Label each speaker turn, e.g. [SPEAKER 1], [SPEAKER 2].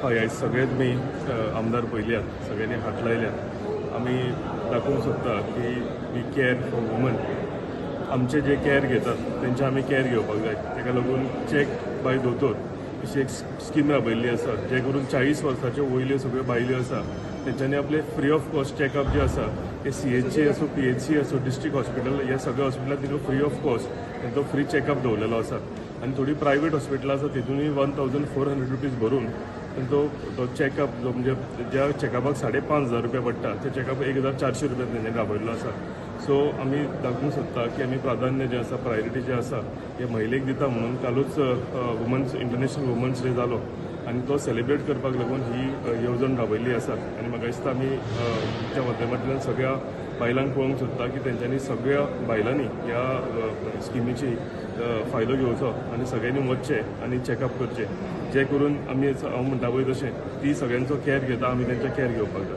[SPEAKER 1] हय, आयज सगळे तुमी आमदार पळयल्यात, सगळ्यांनी हात लायल्यात. आमी दाखोवंक सोदता की we care for woman. आमचे जे कॅर घेतात तेंचे आमी कॅर घेवपाक जाय. ताका लागून चॅक बाय दोतोर अशी एक स्कीम राबयल्ली आसा, जे करून 40 वर्साच्यो वयल्यो सगळ्यो बायल्यो आसा तेंच्यांनी आपले फ्री ऑफ कॉस्ट चॅकअप जे आसा ते सीएचसी आसूं, पीएचसी आसूं, डिस्ट्रिक्ट हॉस्पिटल, ह्या सगळ्या हॉस्पिटलांत तांकां फ्री ऑफ कॉस्ट तेंचो फ्री चॅकअप दवरलेलो आसा. आनी थोडी प्रायवेट हॉस्पिटलां आसा, तेतूनय ₹1400 भरून तेंचो तो चॅकअप जो, म्हणजे ज्या चॅकअपाक 5500 रुपया पडटा, ते चॅकअप 1400 रुपया तेंच्यांनी राबयल्लो आसा. सो आमी दाखोवंक सोदता की आमी प्राधान्य जें आसा, प्रायोरिटी जे आसा, हे महिलेक दिता. म्हणून कालूच इंटरनॅशनल वुमन्स डे जालो आनी तो सेलिब्रेट करपाक लागून ही येवजण राबयल्ली आसा. आनी म्हाका दिसता आमी तुमच्या माध्यमांतल्यान सगळ्या बायलांक पळोवंक सोदता की तेंच्यांनी, सगळ्या बायलांनी ह्या स्किमीची फायदो घेवचो आनी सगळ्यांनी वचचें आनी चॅकअप करचें, जे करून आमी, हांव म्हणटा पळय तशें, ती सगळ्यांचो कॅर घेता, आमी तेंचो कॅर घेवपाक जाय.